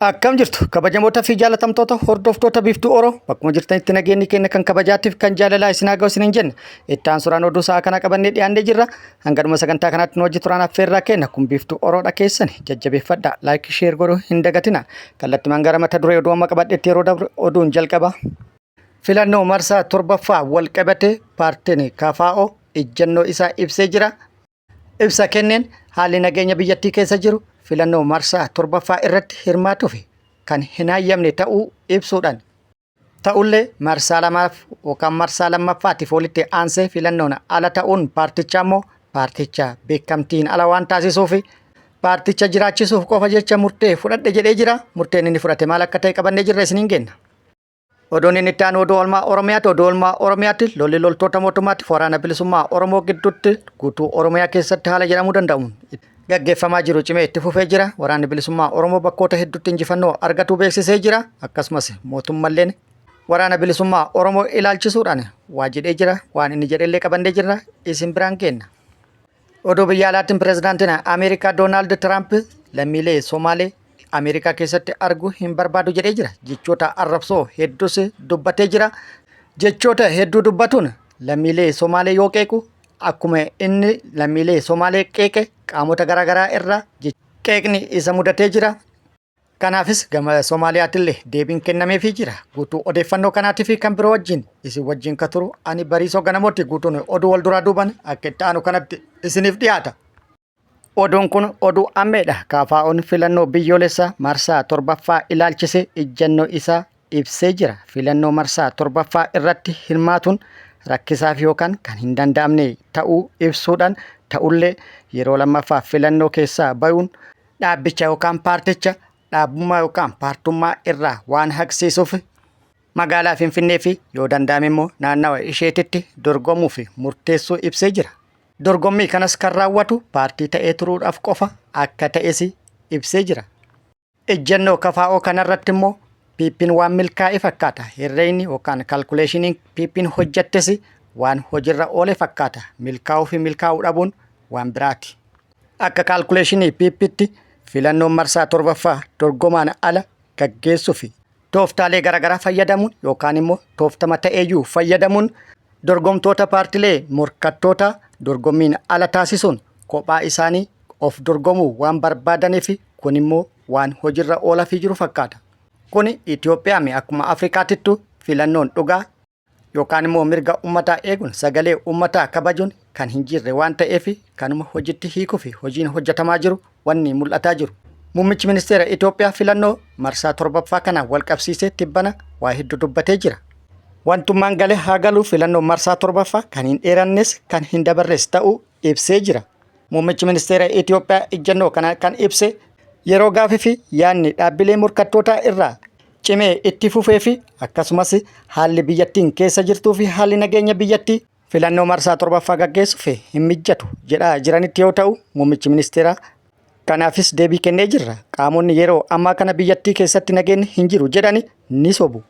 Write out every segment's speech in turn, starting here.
Akkam jirtu kabajamoota fi jaalatamtoota hordoftoota Biiftuu Oro, bakkuma jirtanitti nageenyi keenya kan kabajaatiif kan jaalalaa isin haa ga'u isiniin jenna. Itti aansuudhaan oduu sa'a kana qabannee dhiyaannee jirra. Hangadhuma sagantaa kanaatti nu wajji turaan affeerraa keenya kun Biiftuu Oroodha keessani jajjabeeffadha. Like, share godhuu hin dagatina. Kallattimaan gara mata duree oduu amma qabadhetti yeroo dabru oduun jalqaba. Filannoo marsaa torbaffaa wal qabate paartiin KFO ejjennoo isaa ibsee jira. Ibsa kenneen haalli nageenya biyyattii keessa jiru filannoo marsaa torbaffaa irratti hirmaatuuf kan hin hayyamne ta'uu ibsuudhaan ta'ullee marsaa lamaaf yookaan marsaa lammaffaatiif walitti aansee filannoon ala ta'uun paartichaa immoo paarticha beekamtiin ala waan taasisuuf paarticha jiraachisuuf qofa jecha murtee fudhadhe jedhee jira. Murteen inni fudhate maal akka ta'e qabannee jirra isiniin genna. Oduun inni itti aanu oduu oolmaa Oromiyaati. Oduu oolmaa Oromiyaatti lolli loltoota mootummaatti waraana bilisummaa Oromoo gidduutti guutuu Oromiyaa keessatti haala jedhamuu danda'uun gaggeeffamaa jiru cimee itti fufee jira. Waraanni bilisummaa Oromoo bakkoota hedduutti injifannoo argatuu beeksisee jira. Akkasumas mootummalleen waraana bilisummaa Oromoo ilaalchisuudhaan waa jedhee jira. Waan inni jedhellee qabannee jirra. Isin biraan geenna. Oduu biyya alaatiin pirezidaantiin Ameerikaa Doonaald Tiraamp lammiilee Somaalee Ameerikaa keessatti arguu hin barbaadu jedhee jira. Jechoota arrabsoo hedduus dubbatee jira. Jechoota hedduu dubbatuun lammiilee Somaalee yoo qeequ akkuma inni lammiilee Somaalee qeeqe qaamota garaagaraa irraa qeeqni isa mudatee jira. Kanaafis gama Somaaliyaattillee deebiin kennameefii jira. Guutuu odeeffannoo kanaatii fi kan biroo wajjin isin wajjin ka turu ani Bariisoo Ganamooti. Guutuun oduu wal duraa duuban akka itti aanu kanatti isiniif dhiyaata. Oduun kun oduu ammeedha. KFO'n filannoo biyyoolessaa marsaa torbaffaa ilaalchise ijjannoo isaa ibsee jira. Filannoo marsaa torbaffaa irratti hirmaatuun rakkisaaf yookaan kan hin danda'amne ta'uu ibsuudhaan ta'ullee yeroo lammaffaaf filannoo keessaa bayuun dhaabbicha yookaan paarticha dhaabbummaa yookaan paartummaa irraa waan haqsiisuuf magaalaa Finfinnee fi yoo danda'ame immoo naannawa isheetitti dorgomuuf murteessuu ibsee jira. Dorgommii kanas kan raawwatu paartii ta'ee turuudhaaf qofa akka ta'es ibsee jira. Ejjennoo KFO kanarratti immoo PP'n waan milkaa'e fakkaata. Herreegni yookaan kaalkuleeshiniin PP'n hojjettes waan hojirra oole fakkaata. Milkaa'uu fi milkaa'uu dhabuun waan biraati. Akka kaalkuleeshinii PP'tti filannoon marsaa torbaffaa dorgomaan ala gaggeessuu fi tooftaalee garaagaraa fayyadamuun yookaan immoo tooftama ta'eeyyuu fayyadamuun dorgomtoota paartilee morkattoota dorgommiin ala taasisuun kophaa isaanii of dorgomuu waan barbaadaniif kun immoo waan hojirra oolafii jiru fakkaata. Kuni Itoophiyaami akkuma Afrikaatittu filannoon dhugaa yookaan immoo mirga ummataa eeguun sagalee ummataa kabajuun kan hin jirre waan ta'eef kanuma hojitti hiikuu fi hojiin hojjetamaa jiru wanni mul'ataa jiru. Muummichi ministeera Itoophiyaa filannoo marsaa torbaffaa kana wal qabsiisee tibbana waa hedduu dubbatee jira. Wantummaan gale haa galu filannoo marsaa torbaffaa kan hin dheerannes kan hin dabarres ta'uu ibsee jira. Muummichi ministeera Itoophiyaa ejjennoo kana kan ibse yeroo gaafii fi yaadni dhaabbilee morkattootaa irraa cimee itti fufee fi akkasumas haalli biyyattiin keessa jirtuu fi haalli nageenya biyyattii filannoo marsaa torbaffaa gaggeessuuf hin mijjatu jedhaa jiranitti yoo ta'u muummichi ministeeraa kanaafis deebii kennee jirra. Qaamonni yeroo ammaa kana biyyattii keessatti nageenyi hin jiru jedhani ni sobu.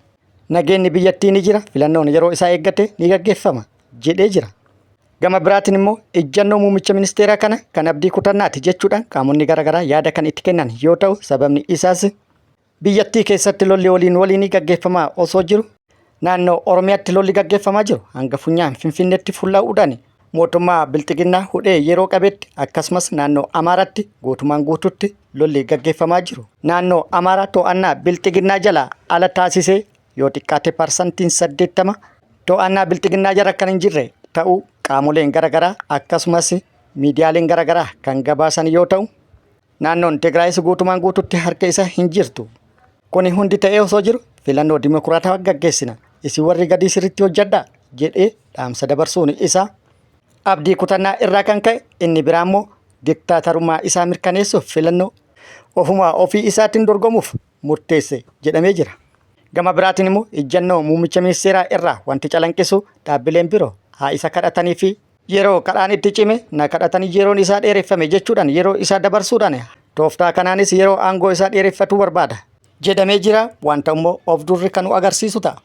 Nageenyi biyyattii ni jira, filannoon yeroo isaa eeggate ni gaggeeffama jedhee jira. Gama biraatiin immoo ejjannoo muummicha ministeeraa kana kan abdii kutannaati jechuudhaan qaamonni garaagaraa yaada kan itti kennan yoo ta'u sababni isaas biyyattii keessatti lolli waliin waliinii gaggeeffamaa osoo jiru naannoo Oromiyaatti lolli gaggeeffamaa jiru hanga funyaan Finfinneetti fullaa'uudhaan mootummaa bilxiginnaa hudhee yeroo qabetti akkasumas naannoo Amaaraatti guutumaan guututti lolli gaggeeffamaa jiru. Naannoo Amaaraa to'annaa bilxiginnaa jalaa ala taasisee yoo xiqqaate parsantiin 80 to'annaa bilxiginnaa jala kan hin jirre ta'uu qaamoleen garaagaraa akkasumas miidiyaaleen garaagaraa kan gabaasan yoo ta'u naannoon Tigraayis guutumaan guututti harka isa hin jirtu. Kuni hundi ta'ee osoo jiru filannoo dimokiraatawaa gaggeessina. Isin warri gadii sirriitti hojjedhaa jedhee dhaamsa dabarsuun isaa abdii kutannaa irraa kan ka'e inni biraa immoo diktaatarummaa isaa mirkaneessuuf filannoo ofumaa ofii isaatiin dorgomuuf murteesse jedhamee jira. Gama biraatiin immoo ejjennoo muummicha ministeeraa irraa wanti calanqisu dhaabbileen biroo haa isa kadhatanii fi yeroo kadhaan itti cime na kadhatanii yeroon isaa dheereffame jechuudhaan yeroo isaa dabarsuudhaan tooftaa kanaanis yeroo aangoo isaa dheereffatuu barbaada jedhamee jira. Wanta immoo of durri kan nu agarsiisu ta'a.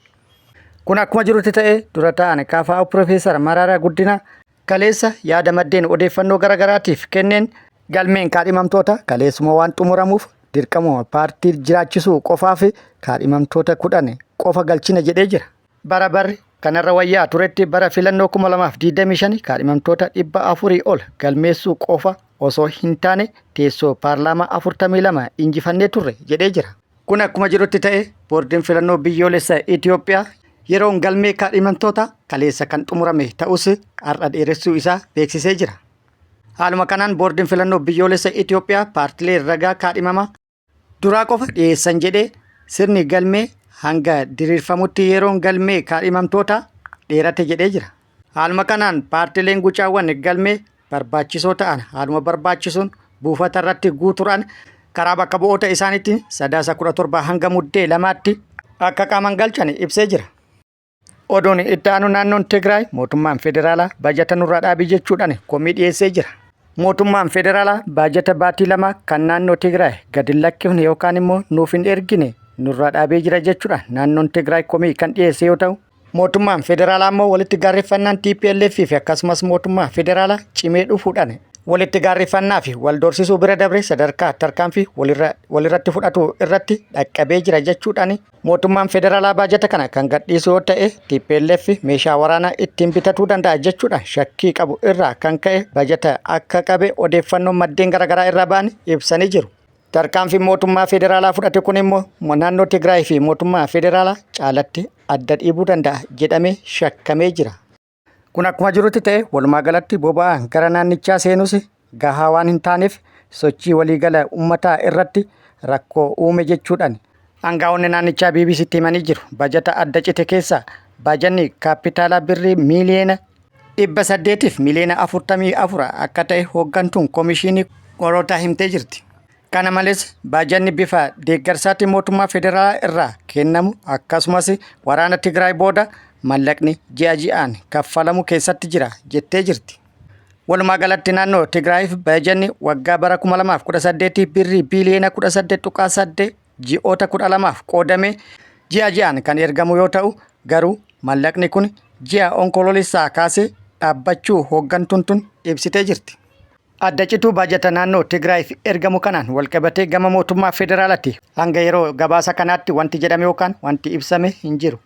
Kun akkuma jirutti ta'ee dura ta'an KFO Piroofeesar Mararaa Guddinaa kaleessa yaada maddeen odeeffannoo garaagaraatiif kenneen galmeen kaadhimamtoota kaleessuma waan xumuramuuf dirqamuma paartii jiraachisuu qofaaf kaadhimamtoota 10 qofa galchina jedhee jira. Bara barri kanarra wayyaa turetti bara filannoo 2025 kaadhimamtoota 400 ol galmeessuu qofa osoo hin taane teessoo paarlaamaa 42 injifannee turre jedhee jira. Kun akkuma jirutti ta'e boordiin filannoo biyyoolessa Itoophiyaa yeroon galmee kaadhimamtoota kaleessa kan xumurame ta'us har'a dheeressuu isaa beeksisee jira. Haaluma kanaan boordiin filannoo biyyoolessa Itoophiyaa paartilee ragaa kaadhimama duraa qofa dhiyeessan jedhee sirni galmee hanga diriirfamutti yeroon galmee kaadhimamtoota dheerate jedhee jira. Haaluma kanaan paartileen gucaawwan galmee barbaachisoo ta'an haaluma barbaachisuun buufata irratti guutuudhaan karaa bakka bu'oota isaaniitti Sadaasa 17 hanga Muddee 2tti akka qaaman galchan ibsee jira. Oduun itti aanu naannoon Tigraay mootummaan federaalaa baajata nurraa dhaabii jechuudhaan komii dhiyeessee jira. Mootummaan federaalaa baajata baatii 2 kan naannoo Tigraay gadi hin lakkifne yookaan immoo nuuf hin ergine nurraa dhaabee jira jechuudhaan naannoon Tigraay komii kan dhiyeesse yoo ta'u, mootummaan federaalaa immoo walitti gaarreffannaan TPLF fi akkasumas mootummaa federaalaa cimee dhufuudhaan walitti gaarreffannaa fi wal doorsisuu bira dabree sadarkaa tarkaanfii walirratti fudhatu irratti dhaqqabee jira jechuudhaan Mootummaan federaalaa baajata kana kan gadhiisu yoo ta'e tplf meeshaa waraanaa ittiin bitatuu danda'a jechuudhaan shakkii qabu irraa kan ka'e baajata akka qabe odeeffannoon maddeen garaagaraa irraa ba'an ibsanii jiru. Tarkaanfiin mootummaa federaalaa fudhate kun immoo naannoo Tigraay fi mootummaa federaalaa caalatti adda dhiibuu danda'a jedhamee shakkamee jira. Kun akkuma jirutti ta'e walumaa galatti boba'aan gara naannichaa seenus gahaa waan hin taaneef sochii waliigala ummataa irratti rakkoo uume jechuudhaan angaa'onni naannichaa BBCtti himanii jiru. Bajata adda cite keessaa baajanni kaappitaalaa birrii miiliyoona 800 fi miiliyoona 44 akka ta'e hooggantuun komishinii qorootaa himtee jirti. Kana malees baajanni bifa deeggarsaatiin mootummaa federaalaa irraa kennamu akkasumas waraana Tigraay booda mallaqni ji'a ji'aan kaffalamu keessatti jira jettee jirti. Walumaa galatti naannoo Tigraayiif baajanni waggaa bara 2018 birrii biiliyoona 18.8 ji'oota 12f qoodamee ji'a ji'aan kan ergamu yoo ta'u garuu mallaqni kun ji'a Onkoloolessaa kaasee dhaabbachuu hooggantuun tun ibsitee jirti. Adda cituu baajata naannoo Tigraayiif ergamu kanaan walqabatee gama mootummaa federaalaatti hanga yeroo gabaasa kanaatti wanti jedhame yookaan wanti ibsame hin jiru.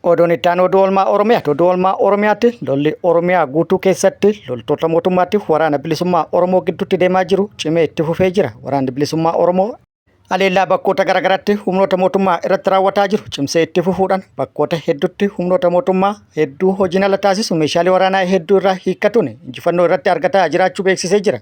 Oduun itti aanu oduu oolmaa Oromiyaati. Oduu oolmaa Oromiyaatti lolli Oromiyaa guutuu keessatti loltoota mootummaatiif waraana bilisummaa Oromoo gidduutti deemaa jiru cimee itti fufee jira. Waraanni bilisummaa Oromoo Haleellaa bakkoota garaagaraatti humnoota mootummaa irratti raawwataa jiru cimsee itti fufuudhaan bakkoota hedduutti humnoota mootummaa hedduu hojiin ala taasisu meeshaalee waraanaa hedduu irraa hiikkatuun injifannoo irratti argataa jiraachuu beeksisee jira.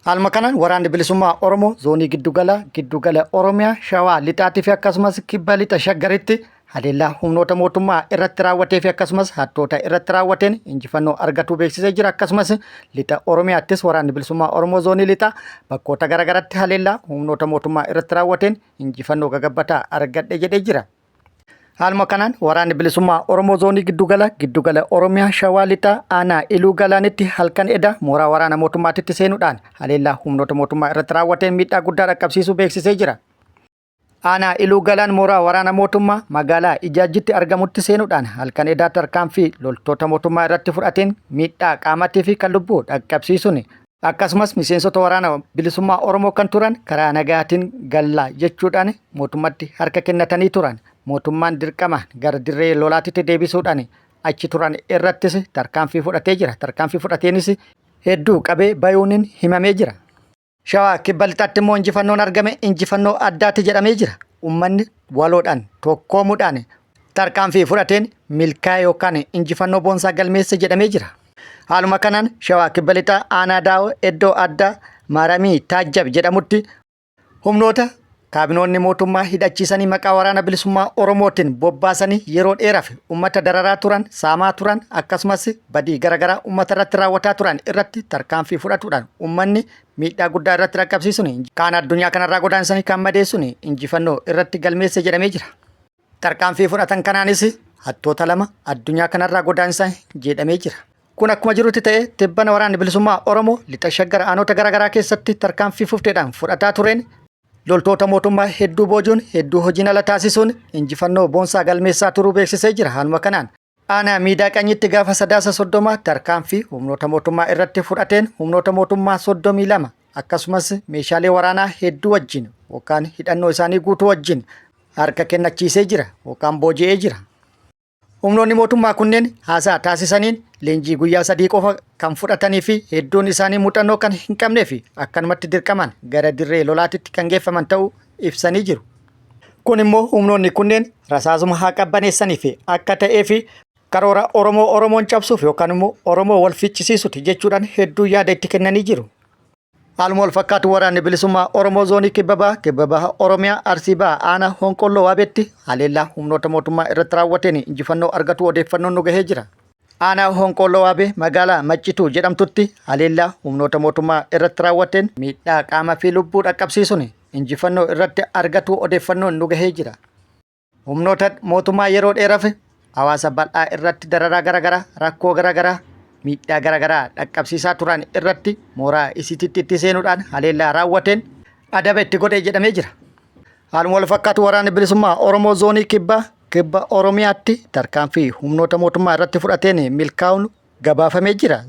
Haaluma kanaan waraanni bilisummaa Oromoo zoonii giddugala giddugala Oromiyaa Shawaa lixaatii fi akkasumas kibba lixa shaggaritti haleellaa humnoota mootummaa irratti raawwatee fi akkasumas hattoota irratti raawwateen injifannoo argatuu beeksisee jira. Akkasumas lixa Oromiyaattis waraanni bilisummaa Oromoo zoonii lixaa bakkoota garaagaratti haleellaa humnoota mootummaa irratti raawwateen injifannoo gagabbataa argadhe jedhee jira. Haaluma kanaan waraanni bilisummaa Oromoo zoonii giddugala giddugala Oromiyaa Shawaa lixaa aanaa Iluu Galaanitti halkan eda mooraa waraana mootummaatitti seenuudhaan haleellaa humnoota mootummaa irratti raawwateen miidhaa guddaa dhaqqabsiisuu beeksisee jira. Aanaa Iluu Galaan mooraa waraana mootummaa magaalaa Ijaajjitti argamutti seenuudhaan halkan edaa tarkaanfii loltoota mootummaa irratti fudhateen miidhaa qaamatii fi kan lubbuu dhaqqabsiisuun akkasumas miseensota waraana bilisummaa Oromoo kan turan karaa nagaatiin gallaa jechuudhaan mootummatti harka kennatanii turan. Mootummaan dirqama gara dirree lolaatitti deebisuudhaan achi turan irrattis tarkaanfii fudhatee jira. Tarkaanfii fudhateenis hedduu qabee bayuuniin himamee jira. Shawaa Kibba Lixaatti immoo injifannoon argame injifannoo addaati jedhamee jira. Uummanni waloodhaan tokkoomuudhaan tarkaanfii fudhateen milkaa'e yookaan injifannoo boonsaa galmeesse jedhamee jira. Haaluma kanaan Shawaa Kibba Lixaa Aanaa Daawoo iddoo addaa Maaramii Taajjab jedhamutti humnoota kaabinoonni mootummaa hidhachiisanii maqaa waraana bilisummaa Oromootiin bobbaasanii yeroo dheeraaf uummata dararaa turan, saamaa turan akkasumas badii garaagaraa uummata irratti raawwataa turan irratti tarkaanfii fudhatuudhaan uummanni miidhaa guddaa irratti dhaqqabsiisuun kaan addunyaa kanarraa godaansanii kaan madeessuun injifannoo irratti galmeesse jedhamee jira. Tarkaanfii fudhatan kanaanis hattoota lama addunyaa kanarraa godaansan jedhamee jira. Kun akkuma jirutti ta'ee tibbana waraanni bilisummaa Oromoo lixa shaggar aanota garaagaraa keessatti tarkaanfii fufteedhaan fudhataa tureen loltoota mootummaa hedduu boojuun hedduu hojiin ala taasisuun injifannoo boonsaa galmeessaa turuu beeksisee jira. Haaluma kanaan aanaa Miidaa Qanyitti gaafa Sadaasa 30 tarkaanfii humnoota mootummaa irratti fudhateen humnoota mootummaa 32 akkasumas meeshaalee waraanaa hedduu wajjin yookaan hidhannoo isaanii guutuu wajjin harka kennachiisee jira yookaan booji'ee jira. Humnoonni mootummaa kunneen haasaa taasisaniin leenjii guyyaa 3 qofa kan fudhatanii fi hedduun isaanii muuxannoo kan hin qabnee fi akkanumatti dirqamaan gara dirree lolaatitti kan geeffaman ta'uu ibsanii jiru. Kun immoo humnoonni kunneen rasaasuma haa qabbaneessanii fi akka ta'ee fi karoora Oromoo Oromoon cabsuuf yookaan immoo Oromoo wal ficcisiisuti jechuudhaan hedduu yaada itti kennanii jiru. Haaluma wal fakkaatu waraanni bilisummaa Oromoo zoonii kibba baha, kibba baha Oromiyaa, Arsii baha aanaa Honqolloo Waabeetti haleellaa humnoota mootummaa irratti raawwateen injifannoo argatuu odeeffannoon nu gahee jira. Aanaa Honqolloo Waabee magaalaa Maccituu jedhamtutti haleellaa humnoota mootummaa irratti raawwateen miidhaa qaama fi lubbuu dhaqqabsiisuun injifannoo irratti argatuu odeeffannoon nu gahee jira. Humnoota mootummaa yeroo dheeraaf hawaasa bal'aa irratti dararaa garaagaraa, rakkoo garaagaraa, miidhaa garaagaraa dhaqqabsiisaa turan irratti mooraa isiititti itti seenuudhaan haleellaa raawwateen adaba itti godhe jedhamee jira. Haaluma wal fakkaatu waraanni bilisummaa Oromoo zoonii kibbaa kibba Oromiyaatti tarkaanfii humnoota mootummaa irratti fudhateen milkaa'uun gabaafamee jira.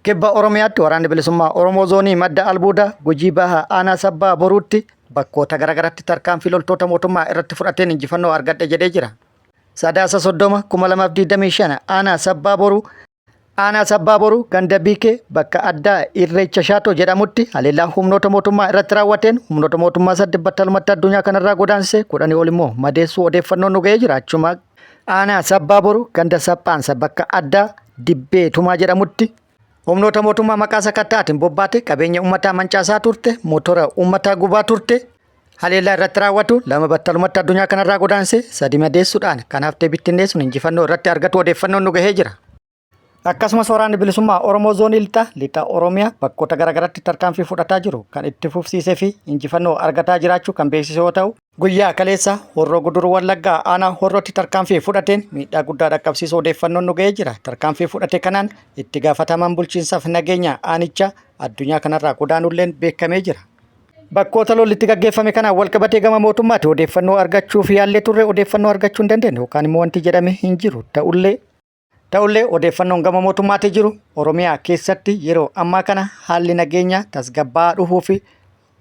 Kibba Oromiyaatti Waraanni Bilisummaa Oromoo Zoonii Madda Albuudaa Gujii Baha Aanaa Sabbaa Boruutti bakkoota garaagaratti tarkaanfii loltoota mootummaa irratti fudhateen injifannoo argadhe jedhee jira. Sadaasa 30, 2025 Aanaa Sabbaa Boruu Aanaa Sabbaa Boruu ganda Biikee bakka addaa Irreecha Shaatoo jedhamutti haleellaa humnoota mootummaa irratti raawwateen humnoota mootummaa saddeet battalumatti addunyaa kanarraa godaansise kudhanii ol immoo madeessuu odeeffannoon nu ga'ee jira. Achuma Aanaa Sabbaa Boruu ganda Saphaansa bakka addaa Dibbee Tumaa jedhamutti humnoota mootummaa maqaa sakatta'aatiin bobbaate qabeenya uummataa mancaasaa turte, motora uummataa gubaa turte, haleellaa irratti raawwatu lama battalumatti addunyaa kanarraa godaanse sadi madeessuudhaan kan haftee bittinneessuun injifannoo irratti argatu odeeffannoon nu gahee jira. Akkasumas waraanni bilisummaa Oromoo zoonii lixaa lixa Oromiyaa bakkoota garaagaraatti tarkaanfii fudhataa jiru kan itti fufsiisee fi injifannoo argataa jiraachuu kan beeksise yoo ta'u, Guyyaa kaleessaa Horroo Guduruu Wallaggaa aanaa Horrootti tarkaanfii fudhateen miidhaa guddaa dhaqqabsiisuu odeeffannoon nu ga'ee jira. Tarkaanfii fudhate kanaan itti gaafatamaan bulchiinsaaf nageenya aanichaa addunyaa kanarraa godaanulleen beekamee jira. Bakkoota lolli itti gaggeeffame kanaan walqabatee gama mootummaatti odeeffannoo argachuuf yaallee turre odeeffannoo argachuu hin dandeenye yookaan immoo wanti jedhame hin jiru. Ta'ullee Ta'ullee odeeffannoon gama mootummaatii jiru Oromiyaa keessatti yeroo ammaa kana haalli nageenyaa tasgabbaa'aa dhufuu fi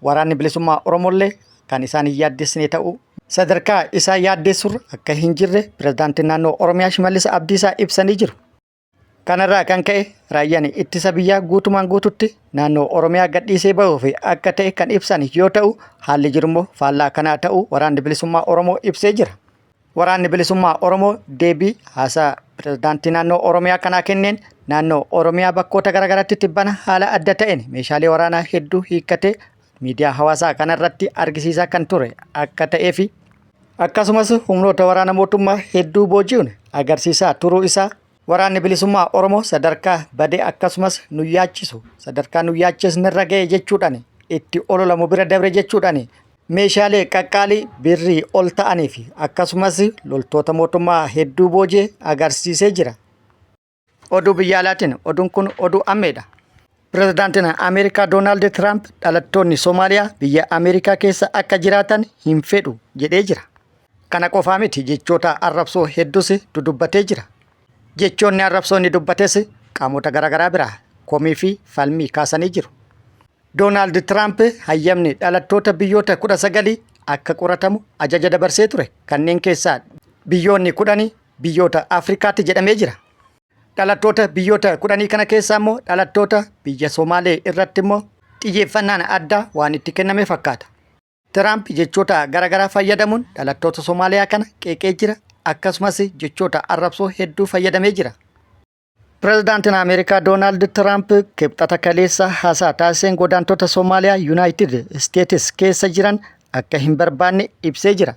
waraanni bilisummaa Oromollee kan isaan hin yaaddessine ta'uu sadarkaa isaan yaaddeessurra akka hin jirre pirezidaantiin naannoo Oromiyaa Shimallis Abdiisaa ibsanii jiru. Kanarraa kan ka'e raayyaan ittisa biyyaa guutumaan guututti naannoo Oromiyaa gadhiisee bahuuf akka ta'e kan ibsan yoo ta'u haalli jirummoo faallaa kanaa ta'uu waraanni bilisummaa Oromoo ibsee jira. Waraanni Bilisummaa Oromoo deebii haasaa pirezidaantii naannoo Oromiyaa kanaa kenneen naannoo Oromiyaa bakkoota garaagaraatti tibbana haala adda ta'een meeshaalee waraanaa hedduu hiikkatee miidiyaa hawaasaa kanarratti argisiisaa kan ture akka ta'ee fi akkasumas humnoota waraana mootummaa hedduu booji'uun agarsiisaa turuu isaa Waraanni Bilisummaa Oromoo sadarkaa badee akkasumas nu yaachisu sadarkaa nu yaachisnerra ga'e jechuudhaan itti ololamu bira dabre jechuudhaan meeshaalee qaqqaalii birrii ol ta'anii fi akkasumas loltoota mootummaa hedduu booji'e agarsiisee jira. Oduu biyya alaatiin oduun kun oduu ammeedha. Pirezidaantiin Ameerikaa Doonaald Tiraamp dhalattoonni Somaaliyaa biyya Ameerikaa keessa akka jiraatan hin fedhu jedhee jira. Kana qofaa miti jechoota arrabsoo hedduus dudubbatee jira. Jechoonni arrabsoo inni dubbates qaamota garaagaraa biraa komii fi falmii kaasanii jiru. Doonaald Tiraamp hayyamni dhalattoota biyyoota 19 akka qoratamu ajaja dabarsee ture. Kanneen keessaa biyyoonni 10 biyyoota Afrikaatti jedhamee jira. Dhalattoota biyyoota kudhanii kana keessaa immoo dhalattoota biyya Somaalee irratti immoo xiyyeeffannaan addaa waan itti kenname fakkaata. Tiraamp jechoota garaagaraa fayyadamuun dhalattoota Somaaliyaa kana qeeqee jira. Akkasumas jechoota arrabsoo hedduu fayyadamee jira. Pirezidaantiin Ameerikaa Doonaald Tiraamp kibxata kaleessa haasaa taasiseen godaantota Somaaliyaa Yuunaayitid Isteetis keessa jiran akka hin barbaanne ibsee jira.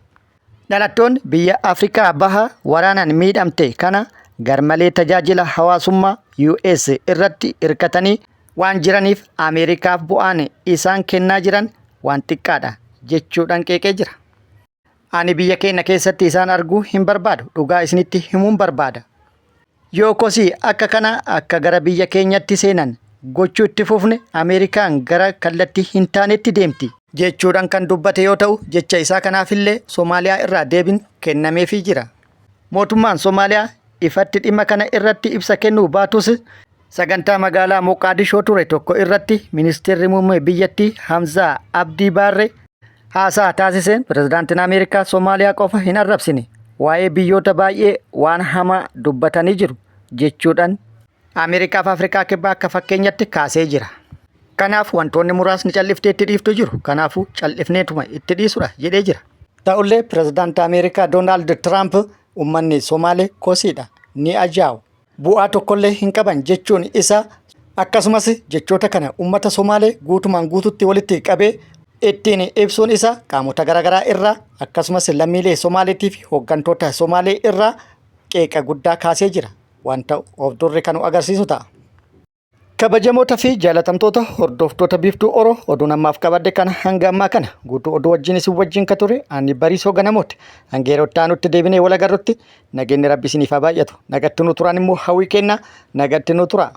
Dhalattoonni biyya Afrikaa Bahaa waraanaan miidhamte kana garmalee tajaajila hawaasummaa US irratti hirkatanii waan jiraniif Ameerikaaf bu'aan isaan kennaa jiran waan xiqqaadha jechuudhaan qeeqee jira. Ani biyya keenya keessatti isaan arguu hin barbaadu, dhugaa isinitti himuun barbaada. Yoo kosii akka kanaa akka gara biyya keenyatti seenan gochuu itti fufne Ameerikaan gara kallattii hin taanetti deemti. Jechuudhaan kan dubbate yoo ta'u jecha isaa kanaafillee Somaaliyaa irraa deebiin kennameefii jira. Mootummaan Somaaliyaa ifatti dhimma kana irratti ibsa kennuu baatus Sagantaa magaalaa Moqaadishoo ture tokko irratti ministeerri muummee biyyattii Hamzaa Abdii Baarree haasaa taasiseen pirezidaantiin Ameerikaa Somaaliyaa qofa hin arrabsine waa'ee biyyoota baay'ee waan hamaa dubbatanii jiru jechuudhaan Ameerikaa fi Afrikaa Kibbaa akka fakkeenyatti kaasee jira. Kanaaf wantoonni muraasni calliftee itti dhiiftu jiru. Kanaafuu callifneetuma itti dhiisudha jedhee jira. Ta'ullee pirezidaantii Ameerikaa Doonaald Tiraamp uummanni Somaalee kosiidha ni ajaa'u. Bu'aa tokkollee hin qaban jechuun isaa akkasumas jechoota kana uummata Somaalee guutumaan guututti walitti qabee ittiin ibsuun isaa qaamota garaagaraa irraa akkasumas lammiilee Somaaleetii fi hooggantoota Somaalee irraa qeeqa guddaa kaasee jira. Waan ta'u of durri kan nu agarsiisu ta'a. Kabajamoota fi jaalatamtoota hordoftoota Biiftuu Oro oduun ammaaf qabadhe kana hanga ammaa kana guutuu oduu wajjin isin wajjin ka ture ani Bariisoo Ganamooti. Hanga yeroo itti aanutti deebinee wal agarrutti nageenyi Rabbi isiniif haa baay'atu. Nagatti nu turaan immoo hawwii kenna nagatti nu tura.